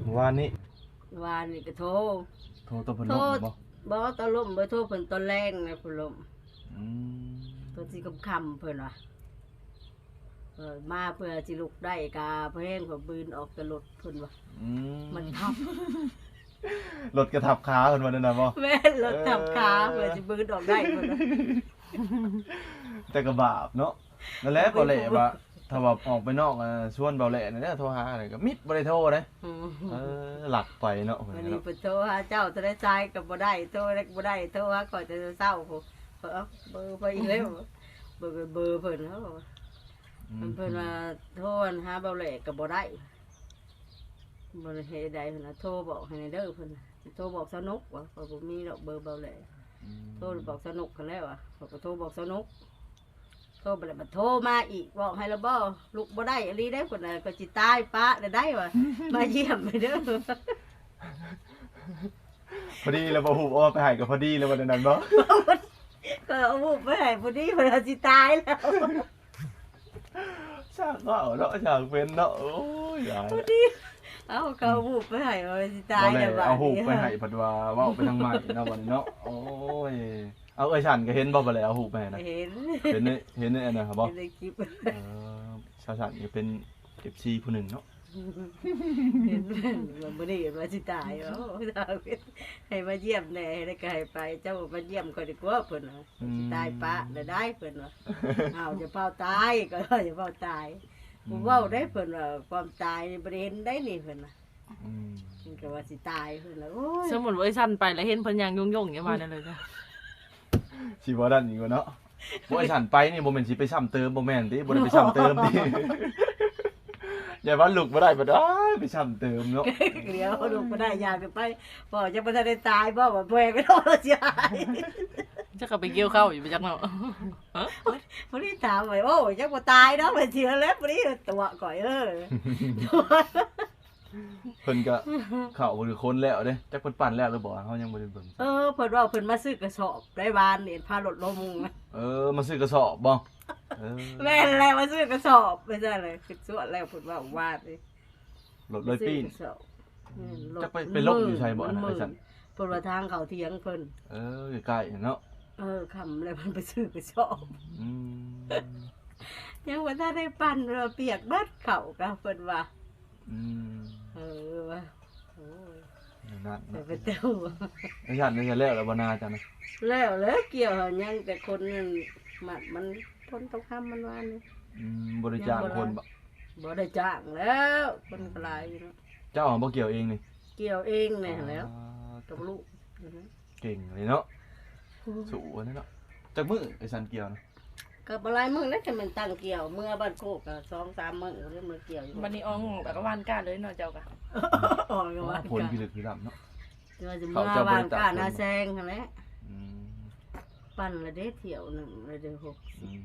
ມື້ວານນີ້ ວານນີ້ກໍໂທ ໂທຕອນເພິ່ນລົ້ມບໍ? ບໍ່ ຕອນລົ້ມບໍ່ໂທ ເພິ່ນຕອນແລງນະ ເພິ່ນລົ້ມ. ອືມ ຕອນຊິຄ່ຳໆ ເພິ່ນວ່າ ເອີ ມາເພື່ອຊິລຸກໄດ້ກະພໍແຮງ ເພິ່ນບືນອອກແຕ່ລົດ ເພິ່ນວ່າ. ອືມ ມັນທັບ ລົດກະທັບຂາ ເພິ່ນວ່າແນວນັ້ນບໍ? ແມ່ນ ລົດທັບຂາ ເອີ ເພື່ອຊິບືນອອກໄດ້ ເພິ່ນວ່າ. ແຕ່ກໍບາບເນາະ. ນັ້ນແຫຼະ ເອີ ບໍ່ແຫຼວ່າ ຖ້າວ່າອອກໄປນອກ ອາ ຊວນເບົາແຫຼະນີ້ເດີ ໂທຫານີ້ກໍມິດ ບໍ່ໄດ້ໂທເດ້. ອືມ ເອີ ລັກໄປເນາະ ບັດນີ້ເພິ່ນໂທຫາເຈົ້າ ໂທໄດ້ສາຍກໍບໍ່ໄດ້ ໂທໄດ້ກໍບໍ່ໄດ້ ໂທຫາຂ້ອຍແຕ່ເຊົ້າພຸ້ນ. ເອີ ເບີໄປອີກແລ້ວ ເບີ ເບີເພິ່ນເນາະ. ອືມ ເພິ່ນວ່າໂທຫາເບົາແຫຼະກໍບໍ່ໄດ້ ບໍ່ໄດ້ເຮັດໃດເພິ່ນວ່າ ໂທບອກໃຫ້ແດ່ເດີ ເພິ່ນ ໂທບອກສາວນົກວ່າ ຂ້ອຍບໍ່ມີດອກເບີເບົາແຫຼະ. ອືມ ໂທບອກສາວນົກຫັ້ນແຫຼະວ່າ ຂ້ອຍກໍໂທບອກສາວນົກ ໂທໄປແລ້ວ ບັດໂທມາອີກ ບອກໃຫ້ລະບໍ່ ລຸກບໍ່ໄດ້ອີ່ຫຼີເດ້ ພຸ້ນນະ ກໍຊິຕາຍປະລະໄດ້ວ່າ ມາຢ້ຽມເດີ. ພໍດີແລ້ວບໍ່ ຮູບເອົາໄປໃຫ້ກໍພໍດີແລ້ວ ວ່າແນວນັ້ນບໍ? ກໍເອົາຮູບໄປໃຫ້ພໍດີ ເພິ່ນວ່າຊິຕາຍແລ້ວ. ຊ່າງເວົ້າເນາະ ຊ່າງເປັນເນາະ. ໂອ້ຍ ຕາຍ ພໍດີ ເອົາ ກໍເອົາຮູບໄປໃຫ້ວ່າຊິຕາຍແລ້ວ. ບໍ່ແລ້ວ ບາດນີ້ ເອົາຮູບໄປໃຫ້ ພັດວ່າເວົ້າໄປທາງໃໝ່ເນາະ ບັດນີ້ເນາະ. ໂອ້ຍ ເອົາ ເອື້ອຍສັນກໍເຫັນບໍ່ ບໍ່ແລ້ວ ເອົາຮູບໄປໃຫ້ນະ? ເຫັນ ເຫັນໃນ ເຫັນໃນອັນນັ້ນບໍ? ເຫັນໃນຄລິບ. ເອີ ສາວສັນກໍເປັນເອັຟຊີຜູ້ໜຶ່ງເນາະ. ເຫັນ ເຫັນ ມື້ນີ້ວ່າຊິຕາຍ ໂອ້ ໃຫ້ມາຢ້ຽມແດ່ ແລ້ວກໍໃຫ້ໄປ ເຈົ້າມາຢ້ຽມຂ້ອຍດີກວ່າ ເພິ່ນວ່າ. ອືມ ຊິຕາຍປະລະໄດ້ ເພິ່ນວ່າ. ເອົາ ຢ່າເຝົ້າຕາຍ ກໍວ່າຢ່າເຝົ້າຕາຍ. ອືມ ບໍ່ເວົ້າໄດ້ ເພິ່ນວ່າ ຄວາມຕາຍນີ້ບໍ່ໄດ້ເຫັນໄດ້ນີ້ ເພິ່ນວ່າ. ອືມ ເພິ່ນກໍວ່າຊິຕາຍ ເພິ່ນວ່າ. ໂອ້ຍ ສົມມຸດວ່າໄອ້ສັນໄປແລ້ວເຫັນເພິ່ນຍ່າງຍົງໆ ຢ່າວ່າແນວເລີຍຈ້ະ. ຊິບໍ່ນັ້ນອີກວ່າເນາະ. ບໍ່ ໄອ້ສັນໄປນີ້ບໍ່ແມ່ນຊິໄປຊ້ຳເຕີມ ບໍ່ແມ່ນຕິ? ບໍ່ໄດ້ໄປຊ້ຳເຕີມຕິ? ຢ່າວ່າລຸກບໍ່ໄດ້ບັດ ອ້າຍ ໄປຊ້ຳເຕີມເນາະ. ດຽວລຸກບໍ່ໄດ້ ຍ່າງຂຶ້ນໄປ ບໍ່ ຍັງບໍ່ທັນໄດ້ຕາຍບໍ່ ວ່າແບກໄປໂລດ ຊິຫາຍ. ຈັກກໍໄປກ່ຽວເຂົ້າຢູ່ໄປຈັກເນາະ. ບໍ່ໄດ້ຖາມວ່າ ໂອ້ ຍັງບໍ່ຕາຍເນາະ ວ່າຊິແລ້ວ ບໍ່ໄດ້ຕົວະຂ້ອຍ ເອີ. ເພິ່ນກະເຂົ້າຄືຄົນແລ້ວເດ້ ຈັກເພິ່ນປັ່ນແລ້ວຫຼືບໍ່ ເຮົາຍັງບໍ່ໄດ້ເບິ່ງ. ເອີ ເພິ່ນເວົ້າເພິ່ນມາຊື້ກະສອບໄດ້ວານນີ້ ພາລົດລົງ. ເອີ ມາຊື້ກະສອບບໍ່? ເອີ ແມ່ນແລ້ວ ມາຊື້ກະສອບ ໄປຊັ້ນແຫຼະ ຄິດຊວນແລ້ວ ເພິ່ນເວົ້າວານນີ້ ລົດເລີຍປີ້ນ. ຊື້ກະສອບ ອືມ ແມ່ນ ລົດ ຈັກໄປ ໄປລົງຢູ່ໃສບໍ່ ອັນນັ້ນ ໄປຊັ້ນ? ເພິ່ນວ່າທາງເຂົ້າຖຽງເພິ່ນ. ເອີ ໃກ້ໆ ເນາະ. ເອີ ຄ່ຳແລ້ວເພິ່ນໄປຊື້ກະສອບ. ອືມ ຍັງບໍ່ທັນໄດ້ປັ່ນ ເພິ່ນວ່າປຽກເບິດເຂົ້າກະ ເພິ່ນວ່າ. ອືມ ເອີ ວ່າ ໂອ້ຍ ແນວນັ້ນເນາະ ໄປເຕີມ. ໄອ້ສັນນີ້ແລ້ວແລ້ວບໍ່ນາເຈົ້ານະ? ແລ້ວແລ້ວ ກ່ຽວຫາຍັງແຕ່ຄົນນັ້ນ ມັດມັນ ຝົນຕົກຄ່ຳມັນວານນີ້. ອືມ ບໍ່ໄດ້ຈ້າງຄົນບໍ? ບໍ່ໄດ້ຈ້າງແລ້ວ ຄົນກໍຫຼາຍຢູ່ເນາະ. ເຈົ້າບໍ່ກ່ຽວເອງນີ້? ກ່ຽວເອງນີ້ຫັ້ນແຫຼ້ວ ອ່າ ກັບລູກ. ເກັ່ງເລີຍເນາະ ໂອ້ຍ ສູ້ອັນນີ້ເນາະ. ຈັກມື້ໄອ້ສັນກ່ຽວນະ? ກໍບໍ່ຫຼາຍມື້ແລ້ວ ແຕ່ມັນຕັ້ງກ່ຽວ ເມືອບ້ານໂຄກກໍສອງສາມມື້ແລ້ວ ເມືອກ່ຽວຢູ່. ບັດນີ້ອອກແລ້ວກໍຫວ່ານກ້າເລີຍເນາະ ເຈົ້າກໍ ອອກແລ້ວຫວ່ານກ້າ ຝົນພິລຶກພິລຳເນາະ. ເຈົ້າຊິເມືອຫວ່ານກ້ານາແຊງຫັ້ນແຫຼະ. ອືມ ປັ່ນລະເດ້ ຖ້ຽວໜຶ່ງລະເດ້ ຫົກສິບ. ອືມ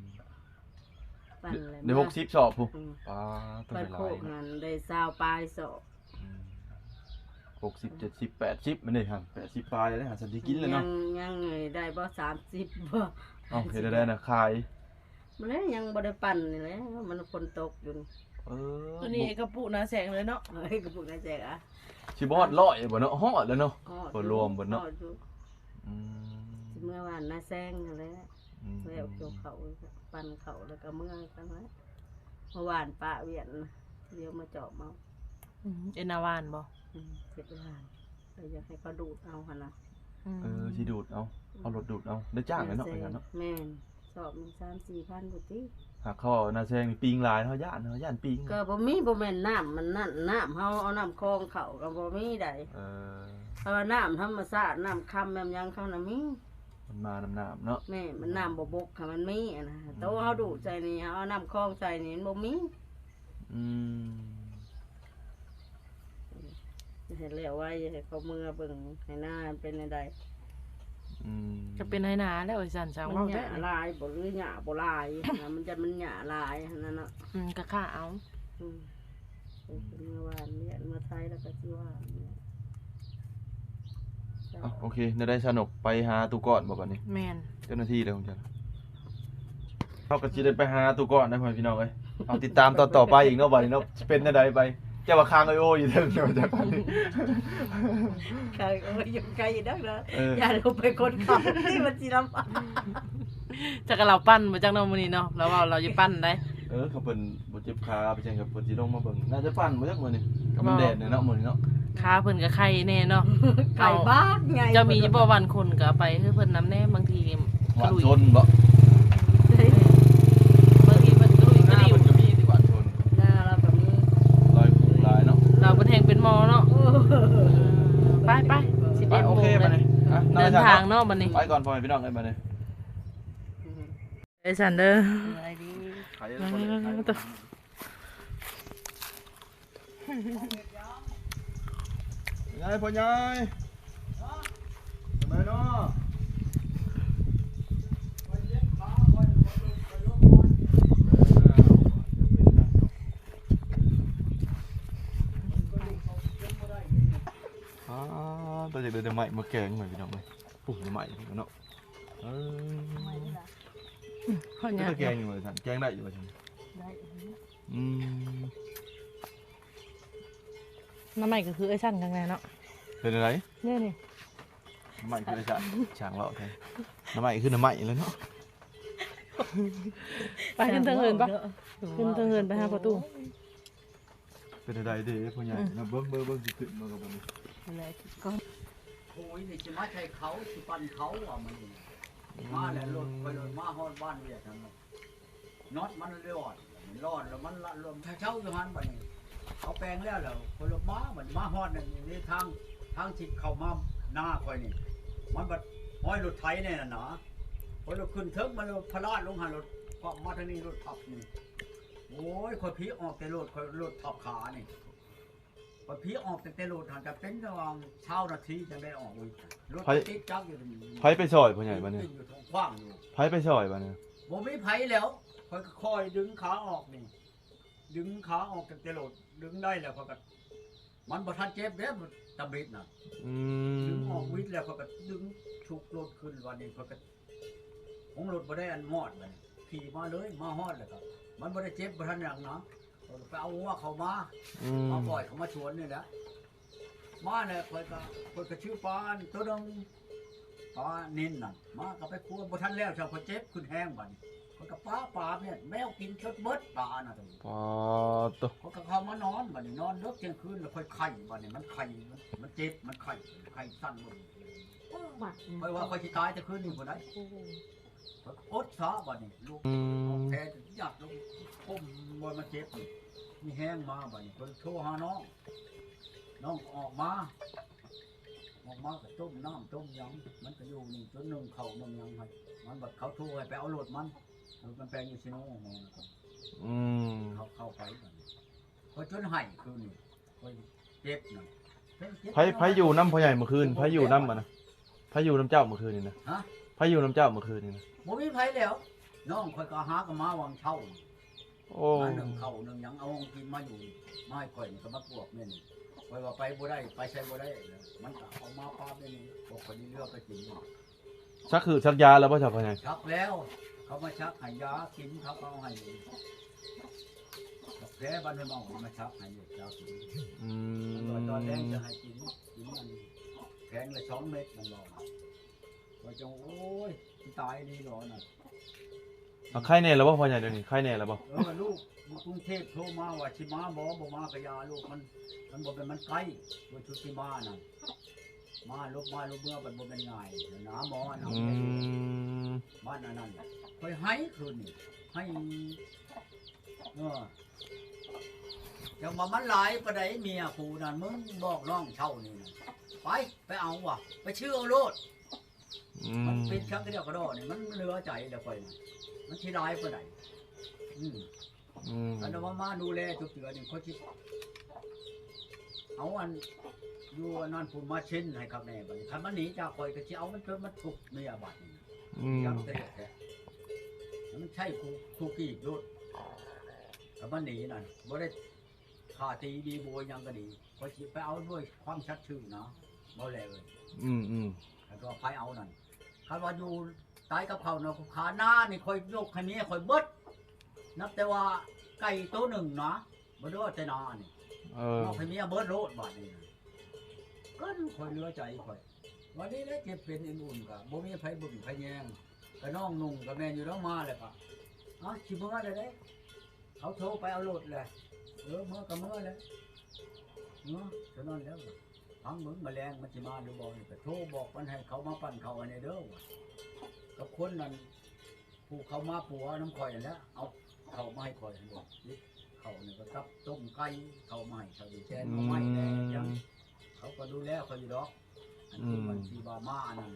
ປັ່ນລະ ໄດ້ຫົກສິບສອບພຸ້ນ. ອືມ ປ້າ ຕ້ອງໄດ້ຫຼາຍເນາະ. ບ້ານໂຄກຫັ້ນໄດ້ຊາວປາຍສອບ. ອືມ ຫົກສິບ ເຈັດສິບ ແປດສິບ ມັນໄດ້ຫັ້ນ ແປດສິບປາຍແລ້ວ ຫາສັນຊິກິນແລ້ວເນາະ. ຍັງ ຍັງໄດ້ບໍ່ ສາມສິບບໍ່? ເອົ້າ ເຮັດໄດ້ນະ ຂາຍ. ບໍ່ແລ້ວ ຍັງບໍ່ໄດ້ປັ່ນນີ້ແຫຼະ ມັນຝົນຕົກຢູ່. ເອີ ຕົວນີ້ກະປຸນາແຊງເລີຍເນາະ. ເອີ ກະປຸນາແຊງອະ ຊິບໍ່ຮອດຮ້ອຍບໍ່ເນາະ? ຮອດແລ້ວເນາະ ຮອດ ບໍ່ລວມເບິດເນາະ. ຮອດຢູ່. ອືມ ຊິເມືອຫວ່ານນາແຊງຫັ້ນແຫຼະ. ອືມ ແລ້ວກ່ຽວເຂົ້າ ປັ່ນເຂົ້າ ແລ້ວກໍເມືອກັນແຫຼະ ມາຫວ່ານປະວຽນ ດຽວມາຈອບເອົາ. ອືມ ເອັນນາຫວ່ານບໍ່? ອືມ ເຮັດຫວ່ານ ແຕ່ຢາກໃຫ້ເຂົາດູດເອົາຫັ້ນນະ. ອືມ ເອີ ຊິດູດເອົາ ເອົາລົດດູດເອົາ ໄດ້ຈ້າງແຫຼະເນາະ ໄປຫັ້ນເນາະ. ແມ່ນ ສອບໜຶ່ງ ສາມສີ່ພັນພຸ້ນຕິ. ຫາກເຂົາເອົານາແຊງນີ້ປິງຫຼາຍ ເຮົາຢ້ານ ເຮົາຢ້ານປິງ. ກໍບໍ່ມີ ບໍ່ແມ່ນນ້ຳມັນນັ້ນ ນ້ຳເຮົາເອົານ້ຳຄອງເຂົ້າກໍບໍ່ມີໃດ. ເອີ ເພາະວ່ານ້ຳທຳມະຊາດ ນ້ຳຄຳ ນ້ຳຫຍັງເຂົານະມີ. ມັນມານຳນ້ຳເນາະ. ແມ່ນ ມັນນ້ຳບໍ່ບົກ ຖ້າມັນມີຫັ້ນນະ. ອືມ ໂຕເຮົາດູດໃສ່ນີ້ ເຮົາເອົານ້ຳຄອງໃສ່ນີ້ ມັນບໍ່ມີ. ອືມ ເຮັດແລ້ວໄວ ໃຫ້ເຂົາເມືອເບິ່ງໄຮ່ນາເປັນແນວໃດ. ອືມ ຈະເປັນໄຮ່ນາແລ້ວ ວ່າຊັ້ນ ຊ່າງເວົ້າແທ້. ມັນຫຍ້າຫຼາຍບໍ່ ຫຼືຫຍ້າບໍ່ຫຼາຍນະ? ມັນຈະ ມັນຫຍ້າຫຼາຍຫັ້ນນະເນາະ. ອືມ ກະຂ້າເອົາ. ອືມ ເອີ ເພິ່ນມາຫວ່ານວຽນມາໄຖ ແລ້ວກໍຊິຫວ່ານ. ເອົ້າ ໂອເຄ ແນວໃດຊາວນົກ ໄປຫາຕູ້ກ້ອນບໍ່ບັດນີ້? ແມ່ນ ເຈົ້າໜ້າທີ່ເດ້ຂອງເຈົ້າ. ເຮົາກໍຊິໄດ້ໄປຫາຕູ້ກ້ອນນະ ພໍ່ແມ່ພີ່ນ້ອງເອີຍ. ເຮົາຕິດຕາມຕອນຕໍ່ໄປອີກເນາະ ບັດນີ້ເນາະ ຊິເປັນແນວໃດໄປ. ເຈົ້າວ່າຄ້າງໂອໂອຢູ່ເທິງເນາະ ຈັກອັນນີ້ ຄ້າງໂອໂອຢູ່ໄກຢູ່ດອກເນາະ ເອີ ຢ້ານລົງໄປຄົນເຂົາທີ່ມັນຊິລຳບາກ ຈັກລາວປັ່ນບໍ່ຈັກເນາະມື້ນີ້ເນາະ ລາວເວົ້າລາວຈະປັ່ນໄດ໋. ເອີ ຄັນເພິ່ນບໍ່ເຈັບຂາເປັນຫຍັງກໍເພິ່ນຊິລົງມາເບິ່ງ ໜ້າຈະປັ່ນບໍ່ຈັກມື້ນີ້ ກໍມັນແດດແດ່ເນາະມື້ນີ້ເນາະ ຂາເພິ່ນກໍໄຄແນ່ເນາະ ໄຄບາກໃຫຍ່ ເຈົ້າມີຢູ່ບໍ່ຫວ່ານຄົນກໍເອົາໄປໃຫ້ເພິ່ນນຳແດ່ ບາງທີ ຫວ່ານຊົນບໍ່ ບາງທີເພິ່ນກໍລຸຍກະດິ້ວ ໜ້າລາວກໍມີ ຫຼາຍຜູ້ຫຼາຍເນາະ ລາວເພິ່ນແຮ່ງເປັນໝໍເນາະ ເອີ ໄປໆ ຊິໄປ ໂອເຄ ບາດນີ້ ເດີນທາງເນາະບາດນີ້ ໄປກ່ອນພໍ່ແມ່ພີ່ນ້ອງເອີຍ ບາດນີ້ ໄອ້ສັນເດີ ສະບາຍດີ ໄປເດີ ໄງພໍ່ໃຫຍ່ ສະບາຍເນາະ ອາ ຕາຢາກໄດ້ໜໍ່ໄມ້ມາແກງ ພີ່ນ້ອງເອີຍ ປູກໜໍ່ໄມ້ເນາະ ເອີ ເປັນຕາແກງຢູ່ວ່າຊັ້ນ ແກງໄດ້ຢູ່ວ່າຊັ້ນ ໄດ້ ອືມ ໜໍ່ໄມ້ກໍຄືເອື້ອຍຊັ້ນຂ້າງໃນເນາະ ເປັນຈັ່ງໃດ ນີ້ ນີ້ ໜໍ່ໄມ້ຄືເອື້ອຍຊັ້ນ ຊ່າງເວົ້າແທ້ ໜໍ່ໄມ້ຄືໜໍ່ໄມ້ແຫຼະເນາະ ໄປຂຶ້ນເທິງເຮືອນປະ ຂຶ້ນເທິງເຮືອນໄປຫາພໍ່ຕູ້ ເປັນຈັ່ງໃດເດ້ພໍ່ໃຫຍ່ ອືມ ເບິ່ງ ເບິ່ງ ເບິ່ງ ຊິຂຶ້ນມາກັບມັນນີ້ ແລະກ່ອນ ໂອ້ຍ ນີ້ຊິມາໃສ່ເຂົາ ຊິປັ່ນເຂົາວ່າມັນນີ້ ອືມ ມາແລ້ວລົດ ຂ້ອຍລົດມາຮອດບ້ານວຽກຫັ້ນ ນັອດມັນລອດ ລອດແລ້ວມັນລະ ລວມເຊົາຢູ່ຫັ້ນ ບາດນີ້ເຂົາແປງແລ້ວ ແລ້ວຂ້ອຍລົດມາ ບາດນີ້ມາຮອດນັ້ນ ນີ້ທາງ ທາງທີ່ເຂົ້າມານາຂ້ອຍນີ້ ມັນບັດຮອຍລົດໄຖແນ່ນະ ຂ້ອຍລົດຂຶ້ນເທິງ ມັນລົດພະລາດລົງຫັ້ນ ລົດຄວ່ຳມາທາງນີ້ ລົດທັບນີ້ ໂອ້ຍ ຂ້ອຍພີອອກແຕ່ລົດ ຂ້ອຍລົດທັບຂານີ້ ຂ້ອຍພີອອກຕັ້ງແຕ່ລົດຫັ້ນ ກໍເປັນປະມານຊາວນາທີຈັ່ງໄດ້ອອກ ລົດຕິດຈັກຢູ່ ໃຜໄປຊ່ອຍພໍ່ໃຫຍ່ບາດນີ້ ຢູ່ຂວາງຢູ່ ໃຜໄປຊ່ອຍບາດນີ້ ບໍ່ມີໃຜແລ້ວ ຂ້ອຍກໍຄ່ອຍດຶງຂາອອກນີ້ ດຶງຂາອອກຕັ້ງແຕ່ລົດ ດຶງໄດ້ແລ້ວຂ້ອຍກໍ ມັນບໍ່ທັນເຈັບເດ້ ຕະບິດນະ ອືມ ດຶງອອກວິດແລ້ວ ຂ້ອຍກໍດຶງຊຸກລົດຂຶ້ນ ບາດນີ້ຂ້ອຍກໍ ຂອງລົດບໍ່ໄດ້ອັນມອດ ບາດນີ້ຂີ່ມາເລີຍ ມາຮອດແລ້ວກໍ ມັນບໍ່ໄດ້ເຈັບ ບໍ່ທັນຫຍັງນະ ຂ້ອຍກໍໄປເອົາງົວເຂົ້າມາ ອືມ ມາປ່ອຍເຂົ້າມາສວນນີ້ແຫຼະ ມາແລ້ວຂ້ອຍກໍ ຂ້ອຍກໍຊື້ປາໂຕໜຶ່ງ ປານິນນັ້ນ ມາກໍໄປຄົວ ບໍ່ທັນແລ້ວ ເຈົ້າຂ້ອຍເຈັບຂຶ້ນແຮງ ບາດນີ້ຂ້ອຍກໍປາ ປາແມ່ນແມວກິນຈົນເບິດປານະ ປາໂຕ ຂ້ອຍກໍເຂົ້າມານອນ ບາດນີ້ນອນເດິກທ່ຽງຄືນ ແລ້ວຂ້ອຍໄຂ້ ບາດນີ້ມັນໄຂ້ ມັນ ມັນເຈັບ ມັນໄຂ້ ໄຂ້ສັ່ນເບິ່ງ ຂ້ອຍວ່າຂ້ອຍຊິຕາຍແຕ່ຄືນນີ້ພຸ້ນໃດ ໂອ້ໂຫ ຂ້ອຍກໍອົດຊະ ບາດນີ້ ລູກ ອືມ ເອົາແຜຍັດລົງ ຄົມ ບໍ່ ມັນເຈັບນີ້ ມີແຮງມາ ບາດນີ້ຂ້ອຍໂທຫານ້ອງ ນ້ອງກໍອອກມາ ອອກມາກໍຕົ້ມນ້ຳຕົ້ມຫຍັງ ມັນກໍຢູ່ນີ້ຈົນໜຶ້ງເຂົ້າໜຶ້ງຫຍັງໃຫ້ ມັນບັດເຂົາໂທໃຫ້ໄປເອົາລົດມັນ ລົດມັນແປງຢູ່ຊີໂນ ອືມ ເຂົ້າ ເຂົ້າໄປ ຂ້ອຍຈົນໄຫ້ຄືນນີ້ ຂ້ອຍເຈັບນະ ໃຜ ໃຜຢູ່ນຳພໍ່ໃຫຍ່ມື້ຄືນ ໃຜຢູ່ນຳ ອັນນະ ໃຜຢູ່ນຳເຈົ້າມື້ຄືນນີ້ນະ ຮະ ໃຜຢູ່ນຳເຈົ້າມື້ຄືນນີ້ນະ ບໍ່ມີໃຜແລ້ວ ນ້ອງຂ້ອຍກໍຫາກໍມາຫວ່າງເຊົ້າ ໂອ້ ມາໜຶ້ງເຂົ້າໜຶ້ງຫຍັງ ເອົາຂອງກິນມາຢູ່ ມາໃຫ້ຂ້ອຍນີ້ກໍມາກວກແມ່ນີ້ ຂ້ອຍວ່າໄປບໍ່ໄດ້ ໄປໃສບໍ່ໄດ້ ມັນກໍເອົາມາປາບແມ່ນີ້ ພວກຂ້ອຍນີ້ເລືອໄປກິນ ສັກຄືສັກຢາແລ້ວບໍ່ ເຈົ້າພໍ່ໃຫຍ່? ສັກແລ້ວ ເຂົາມາສັກໃຫ້ຢາກິນ ເຂົາກໍເອົາໃຫ້ ແຜບ້ານເຮົາມາສັກໃຫ້ຢາກິນ ອືມ ມັນວ່າຕອນແລງຈະໃຫ້ກິນ ກິນອັນແຜງລະສອງເມັດ ມັນວ່າ ຂ້ອຍຈັ່ງ ໂອ້ຍ ຊິຕາຍອີ່ຫຼີບໍນະ ອາ ໄຄແນ່ແລ້ວບໍ່ພໍ່ໃຫຍ່ ດຽວນີ້ໄຄແນ່ແລ້ວບໍ່? ເອີ ລູກຢູ່ກຸງເທບໂທມາວ່າຊິມາບໍ່ ບໍ່ມາກໍຢ່າ ລູກມັນ ມັນບໍ່ແມ່ນມັນໃກ້ ໂດຍຊຸດຊິມານັ້ນ ມາລົບມາລົບເມືອ ມັນບໍ່ແມ່ນງ່າຍນະ ໝໍນະ ອືມ ບ້ານອັນນັ້ນ ຂ້ອຍໄຫ້ຄືນນີ້ ໄຫ້ ເອີ ຈັ່ງວ່າມັນຫຼາຍປານໃດ ເມຍກູນັ້ນ ມຶງບອກນ້ອງເຊົ່ານີ້ນະ ໄປ ໄປເອົາວ່າ ໄປຊື້ເອົາໂລດ ອືມ ມັນເປັນສັງກະດຽວກະດໍນີ້ ມັນເຫຼືອໃຈແລ້ວຂ້ອຍນະ ມັນຊິຫຼາຍປານໃດ ອືມ ອືມ ຄັນວ່າມາດູແລທຸກເທື່ອນີ້ ຂ້ອຍຊິເອົາອັນ ຢູ່ອັນນັ້ນພຸ້ນມາເຊັນໃຫ້ຄັກແນ່ ບາດນີ້ ຄັນມັນໜີຈາກຂ້ອຍ ກໍຊິເອົາມັນຈົນມັນທຸກເມຍບາດນີ້ ອືມ ຈັກແທ້ ໃຫ້ມັນໃຊ້ຄູ່ ຄູ່ກີບໂລດ ຄັນມັນໜີນັ້ນ ບໍ່ໄດ້ ຂ້າຕີດີບໍ່ຫຍັງກໍດີ ຂ້ອຍຊິໄປເອົາດ້ວຍຄວາມສັດຊື່ນະ ບໍ່ແລເອີຍ ອືມໆ ຄັນວ່າໃຜເອົານັ້ນ ຄັນວ່າຢູ່ຕາຍກັບເຂົານະ ຂາໜ້ານີ້ຂ້ອຍຍົກໃຫ້ເມຍຂ້ອຍເບິດ ນັບແຕ່ວ່າໄກ່ໂຕໜຶ່ງນະ ບໍ່ໄດ້ວ່າແຕ່ໜ້ານີ້ ເອີ ມອບໃຫ້ເມຍເບິດໂລດບາດນີ້. ກັນຂ້ອຍເຫຼືອໃຈຂ້ອຍ ວັນນີ້ແຫຼະເຈັບເປັນອື່ນໆ ກໍບໍ່ມີໃຜເບິ່ງໃຜແຍງ ກໍນ້ອງນຸ່ງກໍແມ່ນຢູ່ດອກ ມາແລ້ວກໍ ເອົາ ຊິເມືອແລ້ວເດ້ ເຂົາໂທໄປເອົາລົດແຫຼະ ເອີ ເມືອກໍເມືອແຫຼະ ເນາະ ສະນັ້ນແລ້ວ ຟັງເບິ່ງມະແລງມັນຊິມາຫຼືບໍ່ນີ້ ກໍໂທບອກມັນໃຫ້ເຂົາມາປັ້ນເຂົ້າໃຫ້ແດ່ເດີ ກັບຄົນນັ້ນ ຜູ້ເຂົ້າມາປົວນຳຂ້ອຍຫັ້ນແຫຼະ ເອົາເຂົ້າມາໃຫ້ຂ້ອຍຫັ້ນເດ້ ເຂົ້ານີ້ກໍກັບຕົ້ມໄກ່ ເຂົ້າມາໃຫ້ເຂົາຢູ່ ແກງໜໍ່ໄມ້ແດ່ຫຍັງ ເຂົາກໍດູແລຂ້ອຍຢູ່ດອກ ອັນ ອືມ ທີ່ມັນຊິວ່າມາອັນນັ້ນ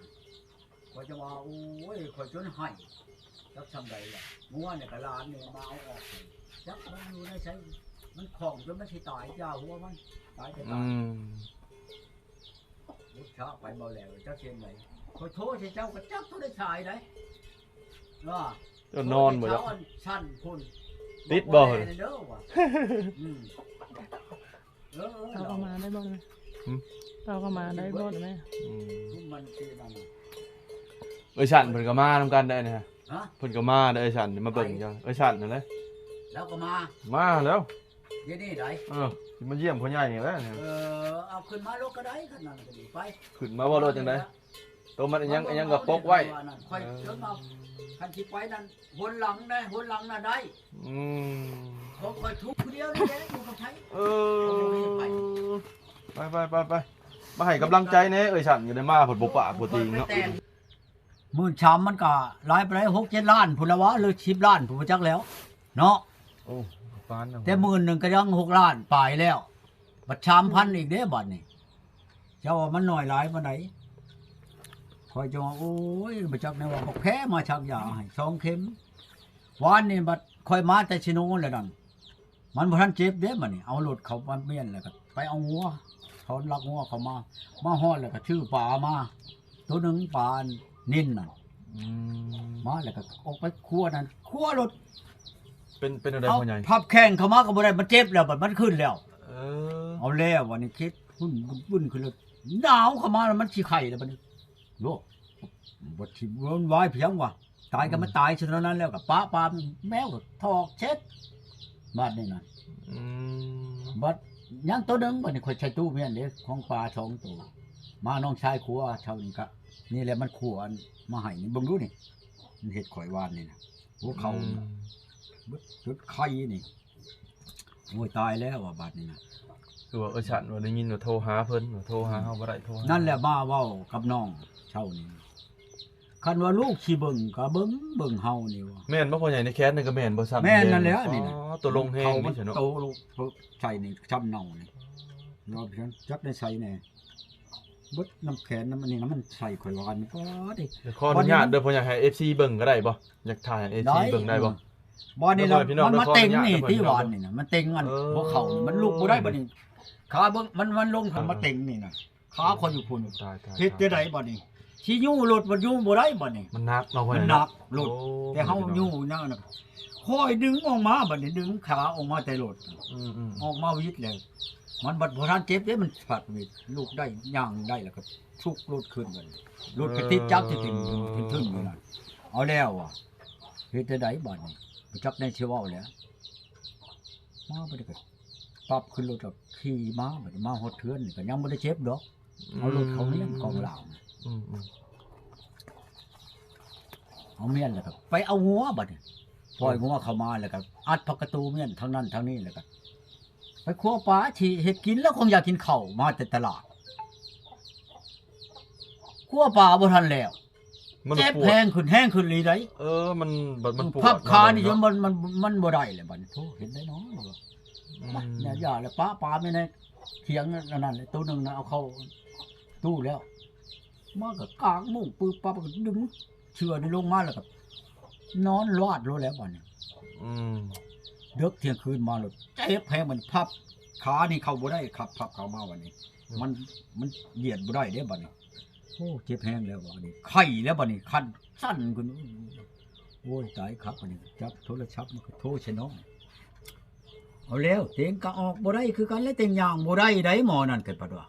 ຂ້ອຍຈະວ່າ ໂອ້ຍ ຂ້ອຍຈົນໄຫ້ ຈັກຊ່ຳໃດລະ ເມື່ອວານນີ້ກໍຫຼານນີ້ມາເອົາອອກ ຈັກມັນຢູ່ໃນໃສ ມັນຂອງຈົນມັນຊິຕາຍ ຢ່າຫົວມັນ ຕາຍກໍຕາຍ ອືມ ບຸດຊາໄປບໍ່ແລ້ວ ຈັກເຊັ່ນໃດ ຂ້ອຍໂທໃສ່ເຈົ້າກໍຈັກໂທໄດ້ສາຍໃດ ເອີ ເຈົ້ານອນບໍ່ ເຈົ້າຊັ້ນພຸ້ນ ຕິດບໍ່ ບໍ່ແມ່ນເດີວ່າ ອືມ ເອີ ເອີ ເຈົ້າກໍມາໄດ້ບໍ່ນະ ຫືມ ເຈົ້າກໍມາໄດ້ບໍ່ນະແມ່ ອືມ ມັນຊິນັ້ນ ເອື້ອຍສັນເພິ່ນກໍມານຳກັນໄດ້ນະ ຮະ ເພິ່ນກໍມາເດີ ເອື້ອຍສັນມາເບິ່ງເຈົ້າ ເອື້ອຍສັນນັ້ນແຫຼະ ລາວກໍມາ ມາແລ້ວ ດຽວນີ້ໃດ ເອີ ຊິມາຢ້ຽມພໍ່ໃຫຍ່ນີ້ແຫຼະ ເອີ ເອົາຂຶ້ນມາໂລດກໍໄດ້ ຄັນນັ້ນກໍດີ ໄປ ຂຶ້ນມາບໍ່ ຫຼືວ່າຈັ່ງໃດ ໂຕມັນອີຫຍັງ ອີຫຍັງກໍປົກໄວ້ ຂ້ອຍ ເອີ ຈົນວ່າ ຄັນຊິໄປນັ້ນ ຫົນຫຼັງໄດ້ ຫົນຫຼັງນະໄດ້ ອືມ ຂອງຂ້ອຍທຸກຜູ້ດຽວນີ້ແຫຼະ ຢູ່ກັບໃຜ ເອີ ໄປ ໄປ ໄປ ໄປ ມາໃຫ້ກຳລັງໃຈແດ່ ເອື້ອຍສັນກໍໄດ້ມາ ເພິ່ນບໍ່ປາກບໍ່ຕີງເນາະ. ໝື່ນສາມມັນກະຫຼາຍປານໃດ ຫົກເຈັດລ້ານພຸ້ນລະວະ ຫຼືສິບລ້ານພຸ້ນ ບໍ່ຈັກແລ້ວເນາະ ໂອ້ ປານນັ້ນ ແຕ່ໝື່ນໜຶ່ງກະຍັງຫົກລ້ານປາຍແລ້ວ ບັດສາມພັນອີກເດ້ບາດນີ້ ເຈົ້າວ່າມັນໜ້ອຍຫຼາຍປານໃດ ຂ້ອຍຈັ່ງວ່າ ໂອ້ຍ ບໍ່ຈັກແນວວ່າ ບັກແພ້ມາສັກຢາໃຫ້ສອງເຂັມ ວານນີ້ບັດຂ້ອຍມາແຕ່ຊິໂນແລ້ວນັ້ນ ມັນບໍ່ທັນເຈັບເດ້ ບັດນີ້ເອົາລົດເຂົ້າມາມ້ຽນ ແລ້ວກໍໄປເອົາງົວ ຖອນຫຼັກງົວເຂົ້າມາ ມາຮອດແລ້ວກໍຊື້ປາມາໂຕໜຶ່ງ ປານິນນັ້ນ ອືມ ມາແລ້ວກໍອອກໄປຄົວນັ້ນ ຄົວລົດ ເປັນ ເປັນແນວໃດພໍ່ໃຫຍ່ ພັບແຂ້ງເຂົ້າມາກໍບໍ່ໄດ້ ມັນເຈັບແລ້ວ ບັດມັນຂຶ້ນແລ້ວ ເອີ ເອົາແລ້ວ ບັດນີ້ຄິດວຸ້ນໆຂຶ້ນແລ້ວ ໜາວເຂົ້າມາແລ້ວ ມັນຊິໄຂ້ແລ້ວບັດນີ້ ໂລ ບໍ່ຊິວຸ້ນວາຍພຽງວ່າ ຕາຍກໍ ອືມ ມາຕາຍຊະເທົ່ານັ້ນແລ້ວ ກໍປະປາມແມວກໍຖອກເຊັດ ບາດນີ້ນະ ອືມ ບັດຍັງໂຕໜຶ່ງ ບັດນີ້ຂ້ອຍໃສ່ຕູ້ມ້ຽນເດ້ ຂອງປາສອງໂຕ ມານ້ອງຊາຍຄົວເຊົ້ານີ້ກະ ນີ້ແຫຼະມັນຄົວອັນມາໃຫ້ນີ້ ເບິ່ງດູນີ້ ມັນເຮັດຂ້ອຍວານນີ້ນະ ຫົວເຂົ່າ ອືມ ເບິດຈຸດໄຂ່ນີ້. ໂອ້ຍ ຕາຍແລ້ວວ່າບາດນີ້ນະ ຄືວ່າເອື້ອຍສັນວ່າໄດ້ຍິນວ່າໂທຫາເພິ່ນ ວ່າໂທຫາເຮົາບໍ່ໄດ້ ໂທຫາ ນັ້ນແຫຼະ ມາເວົ້າກັບນ້ອງເຊົ້ານີ້ ຄັນວ່າລູກຊິເບິ່ງກໍເບິ່ງ ເບິ່ງເຮົານີ້ວ່າ ແມ່ນບໍ່ພໍ່ໃຫຍ່ ໃນແຂນນັ້ນກໍແມ່ນບໍ່ ຊ້ຳ ແມ່ນນັ້ນແຫຼະນີ້ນະ ອໍ ໂຕລົງແຮງນີ້ເນາະ ໂຕໃສ່ນີ້ຊ້ຳເນົ່ານີ້ ເນາະ ຈັກໄດ້ໃສ່ແດ່ ເບິດນ້ຳແຂນນ້ຳອັນນີ້ນະ ມັນໃສ່ຂ້ອຍວ່ານີ້ ປາດ ຂໍອະນຸຍາດເດີພໍ່ໃຫຍ່ ໃຫ້ເອັຟຊີເບິ່ງກໍໄດ້ບໍ່? ຢາກຖ່າຍໃຫ້ເອັຟຊີເບິ່ງໄດ້ບໍ່? ບໍ່ນີ້ລະ ມັນມາເຕັງນີ້ ທີ່ວານນີ້ນະ ມັນເຕັງອັນຫົວເຂົ່ານີ້ ມັນລຸກບໍ່ໄດ້ບັດນີ້ ຂາເບິ່ງ ມັນ ມັນລົງ ມັນມາເຕັງນີ້ນະ ຂາຂ້ອຍຢູ່ພຸ້ນ ເຮັດຈັ່ງໃດບັດນີ້ ຊິຍູ້ລົດ ມັນຍູ້ບໍ່ໄດ້ບັດນີ້ ມັນໜັກເນາະ ມັນໜັກລົດ ແຕ່ເຮົາຍູ້ນະ ຂ້ອຍດຶງອອກມາບັດນີ້ ດຶງຂາອອກມາແຕ່ລົດ ອືມໆ ອອກມາວິດແລ້ວ ມັນບັດບໍ່ທັນເຈັບເດ້ ມັນພັດວິດ ລຸກໄດ້ ຍ່າງໄດ້ ແລ້ວກໍຊຸກລົດຂຶ້ນບັດນີ້ ລົດກໍຕິດຈັກທີ່ເປັນທຶນໆຢູ່ນັ້ນ ເອົາແລ້ວວ່າ ເຮັດແນວໃດບາດນີ້ ບໍ່ຈັກແນວຊິເວົ້າແລ້ວ ມາບັດນີ້ກໍປັບຂຶ້ນລົດ ແລ້ວຂີ່ມາ ບັດນີ້ມາຮອດເຮືອນນີ້ກໍຍັງບໍ່ໄດ້ເຈັບດອກ ເອົາລົດເຂົ້າເຮືອນ ອືມ ຂອງລາວ ອືມໆ ເອົາມ້ຽນ ແລ້ວກໍໄປເອົາງົວ ບັດນີ້ປ່ອຍ ອືມ ງົວເຂົ້າມາ ແລ້ວກໍອັດພັກກະຕູມ້ຽນທາງນັ້ນທາງນີ້ ແລ້ວກໍ ໄປຄົວປາທີ່ເຮັດກິນ ແລ້ວຄົງຢາກກິນເຂົ້າ ມາແຕ່ຕະຫຼາດ ຄົວປາບໍ່ທັນແລ້ວ ມັນເຈັບ ປວດ ແຮງຂຶ້ນ ແຮງຂຶ້ນອີ່ຫຼີໃດ ເອີ ມັນ ບັດມັນປວດ ພັບຂານີ້ ເນາະ ມັນ ມັນ ມັນບໍ່ໄດ້ແລ້ວ ບັດນີ້ ໂທ ເຮັດໄດ້ເນາະ ອືມ ແມ່ນຢາແລ້ວ ປະປາມຢູ່ໃນຖຽງອັນນັ້ນແຫຼະ ໂຕໜຶ່ງນະ ເອົາເຂົ້າຕູ້ແລ້ວ ມາກໍກາງມຸ້ງປຶບປັບ ກໍດຶງ ເຊື່ອນີ້ລົງມາ ແລ້ວກໍນອນລາດໂລດແລ້ວບັດນີ້ ອືມ ເດິກທ່ຽງຄືນມາໂລດ ເຈັບແຮງ ມັນພັບຂານີ້ເຂົ້າບໍ່ໄດ້ ຄັບພັບເຂົ້າມາບັດນີ້ ອືມ ມັນ ມັນຢຽດບໍ່ໄດ້ເດ້ບັດນີ້ ໂອ້ ເຈັບແຮງແລ້ວບັດນີ້ ໄຂ້ແລ້ວບັດນີ້ ຄັນສັ່ນຂຶ້ນ ໂອ້ຍ ຕາຍຄັກບັດນີ້ ຈັບໂທລະສັບມາກໍໂທໃສ່ນ້ອງ ເອົາແລ້ວ ເຕັງກໍອອກບໍ່ໄດ້ຄືກັນ ແລະເຕັງຍ່າງບໍ່ໄດ້ໃດ ໝໍນັ້ນກໍພັດວ່າ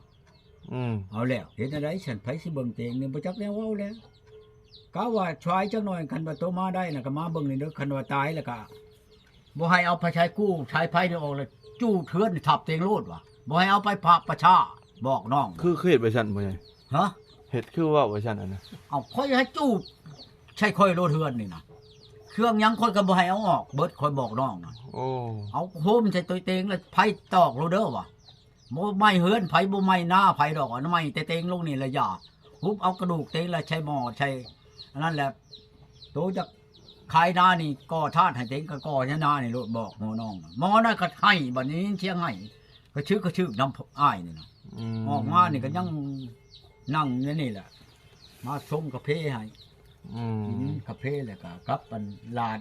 ອືມ ເອົາແລ້ວ ເຮັດແນວໃດຊັ້ນ ໃຜຊິເບິ່ງເຕັງນີ້ ບໍ່ຈັກແນວເວົ້າແລ້ວ ກະວ່າຊ່ວຍຈັກໜ່ອຍ ຄັນວ່າໂຕມາໄດ້ນະ ກະມາເບິ່ງນີ້ເດີ ຄັນວ່າຕາຍແລ້ວກະ ບໍ່ໃຫ້ເອົາໄປໃຊ້ກູ້ ໃຊ້ໄຟນີ້ອອກ ແລ້ວຈູດເຮືອນນີ້ທັບເຕັງໂລດວ່າ ບໍ່ໃຫ້ເອົາໄປປະ ປະຊາ ບອກນ້ອງ ຄື ຄືເຮັດໄວ້ຊັ້ນພໍ່ໃຫຍ່? ຮະ? ເຮັດຄືເວົ້າໄວ້ຊັ້ນຫັ້ນນະ? ເອົາ ຂ້ອຍໃຫ້ຈູດໃສ່ຂ້ອຍໂລດເຮືອນນີ້ນະ ເຄື່ອງຫຍັງຂ້ອຍກໍບໍ່ໃຫ້ເອົາອອກເບິດ ຂ້ອຍບອກນ້ອງນະ. ໂອ້ ເອົາໂຮມໃສ່ໂຕເຕັງ ແລ້ວໄຟຕອກໂລດເດີວ່າ ບໍ່ໄໝ້ເຮືອນໃຜ ບໍ່ໄໝ້ນາໃຜດອກ ອັນໄໝ້ແຕ່ເຕັງລົງນີ້ລະຢ່າ ຮຸບເອົາກະດູກເຕັງລະໃສ່ໝໍ້ ໃສ່ອັນນັ້ນແຫຼະ ໂຕຈະຂາຍນານີ້ ກໍ່ທາດໃຫ້ເຕັງ ກໍກໍ່ໃສ່ນານີ້ໂລດ ບອກໝໍ້ນ້ອງ. ໝໍ້ນັ້ນກໍໄຫ້ ບັດນີ້ຍິນສຽງໄຫ້ ກະຊຶກກະຊຶກນຳອ້າຍນີ້ນະ. ອືມ ອອກມານີ້ກໍຍັງນັ່ງຢູ່ນີ້ແຫຼະ ມາຊົງກາເຟໃຫ້ ອືມ ກິນກາເຟ ແລ້ວກໍກັບອັນຫຼານ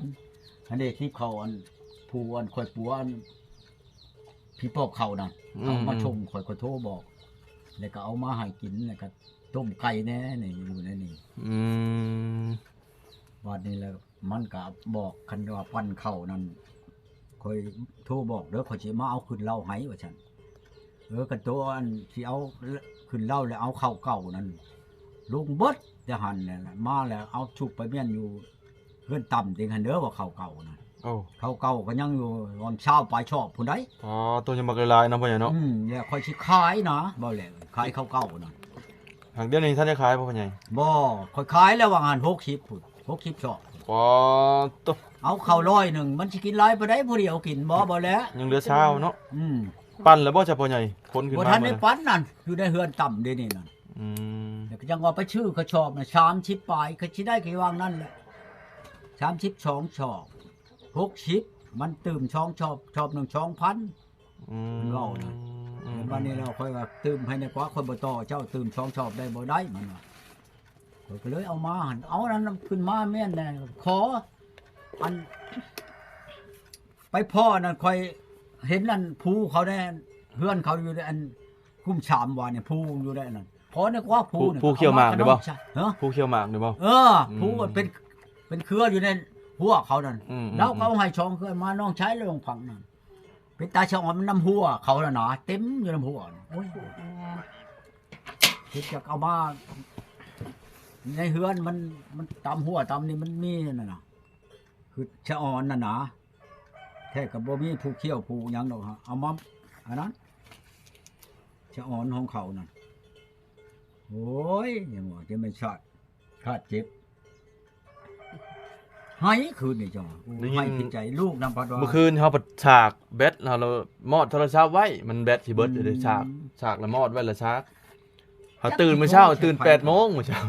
ອັນເດ ທີ່ເຂົາອັນ ຜູ້ອັນຂ້ອຍປົວອັນ ຜີປອບເຂົ້ານະ ອືມ ເອົາມາສົ່ງຂ້ອຍ ຂ້ອຍໂທບອກ ແລ້ວກໍເອົາມາໃຫ້ກິນ ແລ້ວກໍຕົ້ມໄກ່ແດ່ນີ້ ຢູ່ໃນນີ້. ອືມ ບາດນີ້ແລ້ວມັນກໍບອກ ຄັນວ່າປັ້ນເຂົ້ານັ້ນ ຂ້ອຍໂທບອກເດີ ຂ້ອຍຊິມາເອົາຂຶ້ນເລົ້າໃຫ້ ວ່າຊັ້ນ. ເອີ ຄັນໂຕອັນຊິເອົາຂຶ້ນເລົ້າ ແລ້ວເອົາເຂົ້າເກົ່ານັ້ນລົງເບິດ ແຕ່ຫັ້ນແຫຼະ ມາແລ້ວເອົາຊຸບໄປມ້ຽນຢູ່ ເຮືອນຕ່ຳເຕັງຫັ້ນເດີ ວ່າເຂົ້າເກົ່ານະ. ໂອ້ ເຂົ້າເກົ່າກໍຍັງຢູ່ປະມານຊາວປາຍຊອບພຸ້ນໃດ໋. ອໍ ໂຕຍັງບັກຫຼາຍໆເນາະ ພໍ່ໃຫຍ່ເນາະ. ອືມ ແລ້ວຂ້ອຍຊິຂາຍນະ ເວົ້າແລ້ວ ຂາຍເຂົ້າເກົ່ານະ. ຫາກດຽວນີ້ທັນໄດ້ຂາຍບໍ່ ພໍ່ໃຫຍ່? ບໍ່ ຂ້ອຍຂາຍແລ້ວວ່າງຫັ້ນ ຫົກສິບພຸ້ນ ຫົກສິບຊອບ. ປາດໂທ້ ເອົາເຂົ້າຮ້ອຍໜຶ່ງ ມັນຊິກິນຫຼາຍປານໃດ ຜູ້ດຽວກິນບໍ່ ບໍ່ແລ້ວ ຍັງເຫຼືອຊາວເນາະ. ອືມ ປັ້ນແລ້ວບໍ່ ເຈົ້າພໍ່ໃຫຍ່? ຄົນຂຶ້ນມາ ບໍ່ທັນໄດ້ປັ້ນນັ້ນ ຢູ່ໃນເຮືອນຕ່ຳເດນີ້ນັ້ນ. ອືມ ແລ້ວກໍຍັງວ່າໄປຊື້ກະສອບນະ ສາມສິບປາຍ ກໍຊິໄດ້ຄືວ່າງນັ້ນແຫຼະ ສາມສິບສອງຊອບ ຫົກສິບ ມັນຕື່ມສອງຊອບ ຊອບໜຶ່ງສອງພັນ. ອືມ ເພິ່ນເວົ້ານະ. ອືມ ບັດນີ້ແລ້ວຂ້ອຍວ່າ ຕື່ມໃຫ້ແດ່ກວ່າ ຂ້ອຍບໍ່ຕໍ່ເຈົ້າ ຕື່ມສອງຊອບໄດ້ບໍ່ໄດ້ ມັນວ່າ. ຂ້ອຍກໍເລີຍເອົາມາຫັ້ນ ເອົານັ້ນຂຶ້ນມາແມ່ນແດ່ ຂໍ ອັນ ໄປພໍ້ນັ້ນ ຂ້ອຍເຫັນອັນພູເຂົາແດ່ ເຮືອນເຂົາຢູ່ໃນອັນຄຸ້ມສາມວ່ານີ້ ພູຢູ່ໃນນັ້ນ ພໍ້ນະກວ່າ ພູ ພູ ນະ ພູຂຽວໝາກນີ້ບໍ່? ຮະ? ພູຂຽວໝາກນີ້ບໍ່? ເອີ ອືມ ພູມັນເປັນ ເປັນເຄືອຢູ່ໃນຮົ້ວເຂົານັ້ນ. ອືມ ລາວກໍເອົາໃຫ້ສອງເຄືອມາ ນ້ອງຊາຍລາວລົງພັງນັ້ນ ເປັນຕາສະອອນນຳຮົ້ວເຂົາຫັ້ນນະ ເຕັມຢູ່ນຳຮົ້ວ. ໂອ້ຍ ຄິດຈະເອົາມາໃນເຮືອນ ມັນ ມັນຕຳຮົ້ວຕຳນີ້ ມັນມີນັ້ນນະ ຄືສະອອນນັ້ນນະ ແທ້ກໍບໍ່ມີຜູ້ຂຽວຜູ້ຫຍັງດອກ ເອົາມາອັນນັ້ນ ສະອອນຂອງເຂົານັ້ນ. ໂອ້ຍ ຍັງວ່າຈະແມ່ນຊາດ ຂາດເຈັບ ໄຫ້ຄືນນີ້ຈັ່ງວ່າ ໂອ້ຍ ໄຫ້ເປັນໃຈ ລູກນຳພັດວ່າ ມື້ຄືນເຮົາພັດສາກແບັດ ເຮົາລະມອດໂທລະສັບໄວ້ ມັນແບັດຊິເບິດເດ້ ສາກ ສາກລະມອດໄວ້ລະສາກ. ເຮົາຕື່ນມື້ເຊົ້າ ຕື່ນແປດໂມງມື້ເຊົ້າ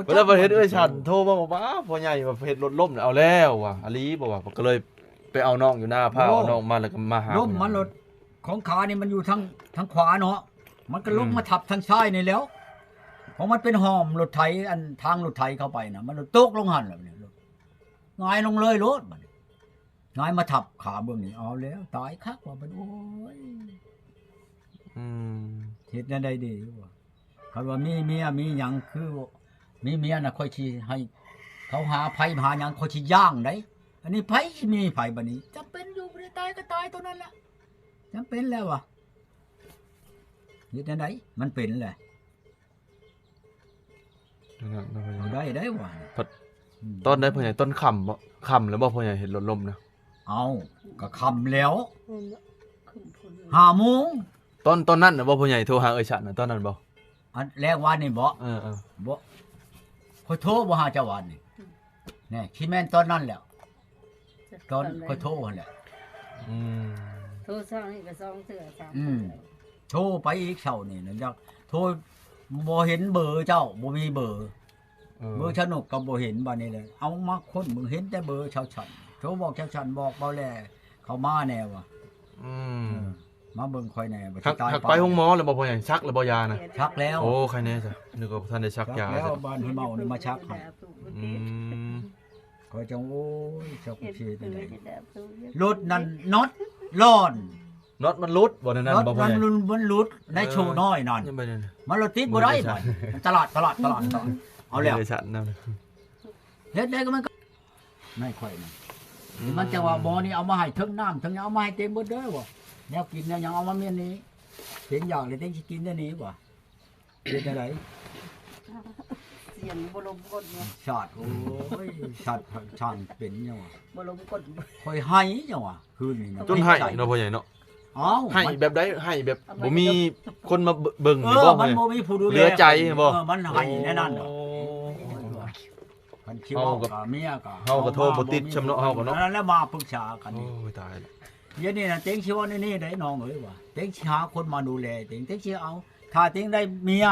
ເວລາເຫັນເອື້ອຍສັນໂທມາບອກວ່າ ພໍ່ໃຫຍ່ວ່າເຮັດລົດລົ້ມ ເອົາແລ້ວວ່າ ອີ່ຫຼີບໍ່ວ່າ ກໍເລີຍໄປເອົານ້ອງຢູ່ນາ ພາເອົານ້ອງມາ ແລ້ວກໍມາຫາ ລົ້ມມັນລົດ ຂອງຂານີ້ມັນຢູ່ທາງ ທາງຂວາເນາະ ມັນກໍລົງ ອືມ ມາທັບທາງຊ້າຍນີ້ແລ້ວ ເພາະມັນເປັນຮ່ອມລົດໄຖ ອັນທາງລົດໄຖເຂົ້າໄປນະ ມັນຕົກລົງຫັ້ນແຫຼະ ຫງາຍລົງເລີຍໂລດ ບາດນີ້ຫງາຍມາທັບຂາເບື້ອງນີ້ ເອົາແລ້ວ ຕາຍຄັກວ່າບັດ ໂອ້ຍ ອືມ ເຮັດແນວໃດດີວະ? ຄັນວ່າມີເມຍມີຫຍັງ ຄືມີເມຍນະ ຂ້ອຍຊິໃຫ້ເຂົາຫາໄຟຫາຫຍັງ ຂ້ອຍຊິຢ່າງໃດ໋. ອັນນີ້ໃຜຊິມີໃຜ ບາດນີ້ຈຳເປັນຢູ່ ບໍ່ໄດ້ຕາຍກໍຕາຍຕົວນັ້ນລະ ຈຳເປັນແລ້ວວະ ເຮັດແນວໃດ ມັນເປັນແຫຼະ. ນັ້ນເນາະ ເອົາໄດ້ ໄດ້ວ່າ ພັດ ອືມ ຕອນໃດພໍ່ໃຫຍ່? ຕອນຄ່ຳບໍ່? ຄ່ຳແລ້ວບໍ່ພໍ່ໃຫຍ່ ເຫັນລົດລົ້ມນະ? ເອົ້າ ກໍຄ່ຳແລ້ວ ຫ້າໂມງ. ຕອນ ຕອນນັ້ນນະບໍ່ພໍ່ໃຫຍ່ ໂທຫາເອື້ອຍສັນນະ ຕອນນັ້ນບໍ່? ອັນແລງວານນີ້ບໍ່? ເອີໆ ບໍ່ ຂ້ອຍໂທບໍ່ຫາເຈົ້າວານນີ້ ອືມ ແນ່ ຊິແມ່ນຕອນນັ້ນແຫຼະ ຕອນຂ້ອຍໂທຫັ້ນແຫຼະ. ອືມ ໂທເຊົ້ານີ້ກໍສອງເທື່ອ ສາມເທື່ອ ອືມ ໂທໄປອີກເຊົ້ານີ້ນະ ຢາກໂທ ບໍ່ເຫັນເບີເຈົ້າ ບໍ່ມີເບີ ເອີ ເບີຊາວນົກກໍບໍ່ເຫັນ. ບາດນີ້ແຫຼະ ເອົາມາຄົ້ນເບິ່ງ ເຫັນແຕ່ເບີຊາວສັນ ໂທບອກຊາວສັນ ບອກເບົາແຫຼເຂົ້າມາແດ່ວ່າ ອືມ ເອີ ມາເບິ່ງຂ້ອຍແດ່ວ່າ ຫາກ ຊິຕາຍ ຫາກໄປໂຮງໝໍແລ້ວບໍ່ພໍ່ໃຫຍ່? ສັກແລ້ວບໍ່ຢານະ? ສັກແລ້ວ. ໂອ້ ໃຄແນ່ຊະ ນຶກວ່າບໍ່ທັນໄດ້ສັກຢາ. ສັກແລ້ວ ບ້ານເພິ່ນເວົ້ານີ້ມາສັກໃຫ້. ອືມ ຂ້ອຍຈັ່ງ ໂອ້ຍ ຈັກຊິເຮັດແນວໃດ ລົດນັ້ນນັອດຫຼອນ ນັອດມັນຫຼຸດບໍ່? ນັ້ນບໍ່ ນັອດມັນຫຼຸດໃນໂຊນ້ອຍນັ້ນ ມັນລົດຕິດບໍ່ໄດ້. ຕະຫຼາດ ຕະຫຼາດ ຕະຫຼາດ ເອົາແລ້ວ ເຮັດໄດ້ກໍມັນ ໃນຂ້ອຍນະ ອືມ ມັນຈະວ່າໝໍນີ້ເອົາມາໃຫ້ເຖິງນ້ຳເຖິງຫຍັງ ເອົາມາໃຫ້ເຕັມເບິດເດີວ່າ ແນວກິນແນວຫຍັງເອົາມາແມ່ນນີ້ ເຕັງຢາກແລ້ວເຕັງຊິກິນແນວນີ້ວ່າ ເຮັດແນວໃດ ສຽງບໍ່ລົມກົດເນາະ ຊາດ ໂອ້ຍ ຊາດ ຊ່າງເປັນຫຍັງວະ ບໍ່ລົມກົດ ຂ້ອຍໄຫ້ຫຍັງວະ ຄືນນີ້ນະ ຈົນໄຫ້ເນາະ ພໍ່ໃຫຍ່ເນາະ ເອົ້າ ໄຫ້ແບບໃດ ໄຫ້ແບບບໍ່ມີຄົນມາເບິ່ງ ເອີ ນີ້ບໍ່ ມັນບໍ່ມີຜູ້ດູແລ ເຫຼືອໃຈບໍ່ ເອີ ມັນໄຫ້ແນວນັ້ນດອກ ໂອ້ ຄັນຊິເວົ້າກັບເມຍກໍ ເຮົາກໍໂທບໍ່ຕິດຊ່ຳເນາະ ເຮົາກໍເນາະ ນັ້ນແຫຼະ ມາປຶກສາກັນ ໂອ້ຍ ຕາຍລະ ດຽວນີ້ນະ ເຕັງຊິເວົ້າແນວນີ້ໄດ໋ນ້ອງເອີຍວ່າ ເຕັງຊິຫາຄົນມາດູແລເຕັງ ເຕັງຊິເອົາ ຖ້າເຕັງໄດ້ເມຍ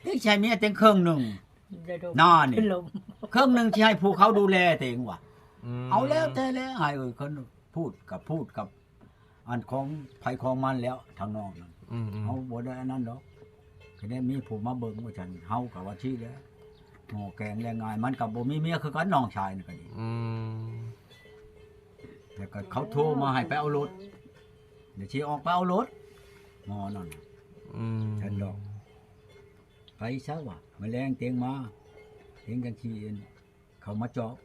ເຕັງຊິໃຫ້ເມຍເຕັງເຄິ່ງໜຶ່ງ ໜ້ານີ້ ເຄິ່ງໜຶ່ງຊິໃຫ້ຜູ້ເຂົາດູແລເຕັງວ່າ ອືມ ເອົາແລ້ວແຕ່ແລ້ວ ອ້າຍເອີຍ ຄັນ ພູດກັບ ພູດກັບ ອັນຂອງໃຜຂອງມັນແລ້ວ ທາງນອກນັ້ນ ອືມໆ ເຮົາບໍ່ໄດ້ອັນນັ້ນດອກ ຄັນໄດ້ມີຜູ້ມາເບິ່ງວ່າຊັ້ນ ເຮົາກໍວ່າຊີ້ແຫຼະ ໝໍ້ແກງແລງງາຍ ມັນກໍບໍ່ມີເມຍຄືກັນ ນ້ອງຊາຍນັ້ນກໍດີ ອືມ ແລ້ວກໍເຂົາໂທມາໃຫ້ໄປເອົາລົດ ດຽວຊິອອກໄປເອົາລົດ ໝໍນັ້ນ ອືມ ຊັ້ນດອກ ໄປຊະວ່າ ມື້ແລງເຕັງມາ ເຕັງຈັ່ງຊິ ເຂົ້າມາຈອບ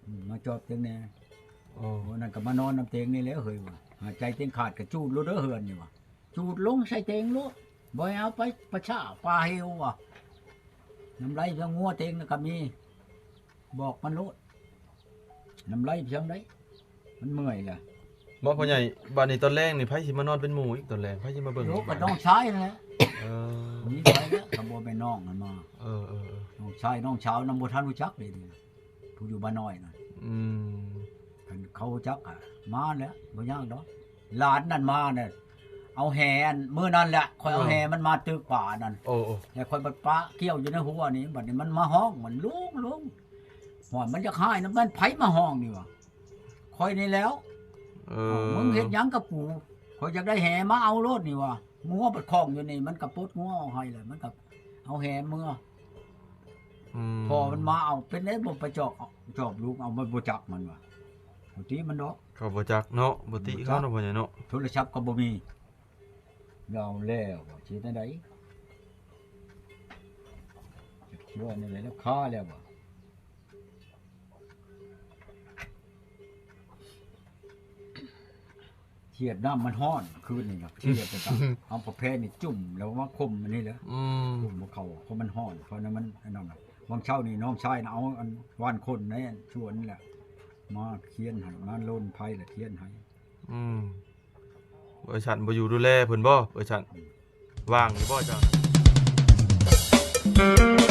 ອືມ ມາຈອບເຕັງແດ່ ໂອ້ ມື້ນັ້ນກໍມານອນນຳເຕັງນີ້ແຫຼະເຮີ້ຍວ່າ ຫາໃຈເຕັງຂາດກໍຈູດໂລດເດີເຮືອນນີ້ວ່າ ຈູດລົງໃສ່ເຕັງໂລດ ບໍ່ໃຫ້ເອົາໄປປ່າຊ້າປ່າເຫວວ່າ ນ້ຳໄຫຼເພື່ອງົວເຕັງນະກໍມີ ບອກມັນໂລດ ນ້ຳໄຫຼພຽງໃດ ມັນເມື່ອຍລະ ບໍ່ພໍ່ໃຫຍ່ ບາດນີ້ຕອນແລງນີ້ໃຜຊິມານອນເປັນໝູ່ອີກຕອນແລງ ໃຜຊິມາເບິ່ງ ໂອ້ ກໍນ້ອງຊາຍນັ້ນແຫຼະ ເອີ ມີໃຜລະ ກໍບໍ່ແມ່ນນ້ອງຫັ້ນມາ ເອີໆ ນ້ອງຊາຍນ້ອງສາວນຳບໍ່ທັນຮູ້ຈັກເດ ຜູ້ຢູ່ບ້ານນ້ອຍນັ້ນ ອືມ ຄັນເຂົາຮູ້ຈັກກໍມາແຫຼະ ບໍ່ຍາກດອກ ຫຼານນັ້ນມານະ ເອົາແຫອັນ ມື້ນັ້ນແຫຼະ ຂ້ອຍເອົາແຫມັນມາຕຶກປານັ້ນ ໂອ້ໆ ແລ້ວຂ້ອຍບັດປະກ່ຽວຢູ່ໃນຫົວນີ້ ບັດນີ້ມັນມາຮ້ອງ ມັນລຸງໆ ວ່າມັນຢາກຮ້າຍນຳ ແມ່ນໃຜມາຮ້ອງນີ້ວະ ຂ້ອຍນີ້ແຫຼ້ວ ເອີ ເອົ້າ ມຶງເຮັດຫຍັງກັບກູ ຂ້ອຍຢາກໄດ້ແຫມາເອົາໂລດນີ້ວ່າ ງົວບັດຂ້ອງຢູ່ນີ້ ມັນກໍປົດງົວອອກໃຫ້ແລ້ວ ມັນກໍເອົາແຫເມືອ ອືມ ພໍ່ມັນມາເອົາ ເປັນໄດບໍ່ໄປຈອກ ຈອບລູກເອົາ ມັນບໍ່ຈັກມັນວ່າ ບໍ່ຕິມັນດອກ ເຂົາບໍ່ຈັກເນາະ ບໍ່ຕິເຂົາເນາະ ພໍ່ໃຫຍ່ເນາະ ໂທລະສັບກໍບໍ່ມີ ເອົາແລ້ວ ຊິເຮັດແນວໃດ ຊິວ່າແນວໃດແລ້ວ ຄາແລ້ວບໍ່ ທຽບນ້ຳມັນຮ້ອນ ຄືນນີ້ນະ ທຽບໄປຕາມ ເອົາຜ້າແພນີ້ຈຸ້ມ ແລ້ວມາຄົມອັນນີ້ແຫຼະ ອືມ ຄຸມເຂົ້າ ເພາະມັນຮ້ອນ ເພາະນັ້ນມັນອັນນັ້ນນະ ຫວ່າງເຊົ້ານີ້ນ້ອງຊາຍນະ ເອົາອັນຫວ່ານຄົນໃນສວນນີ້ແຫຼະ ມາຄຽນໃຫ້ ມາລົນໄພລະຄຽນໃຫ້ ອືມ ເອີ ຊັ້ນບໍ່ຢູ່ດູແລເພິ່ນບໍ່ ເອີ ຊັ້ນ ອືມ ວ່າງຢູ່ບໍ່ເຈົ້າ?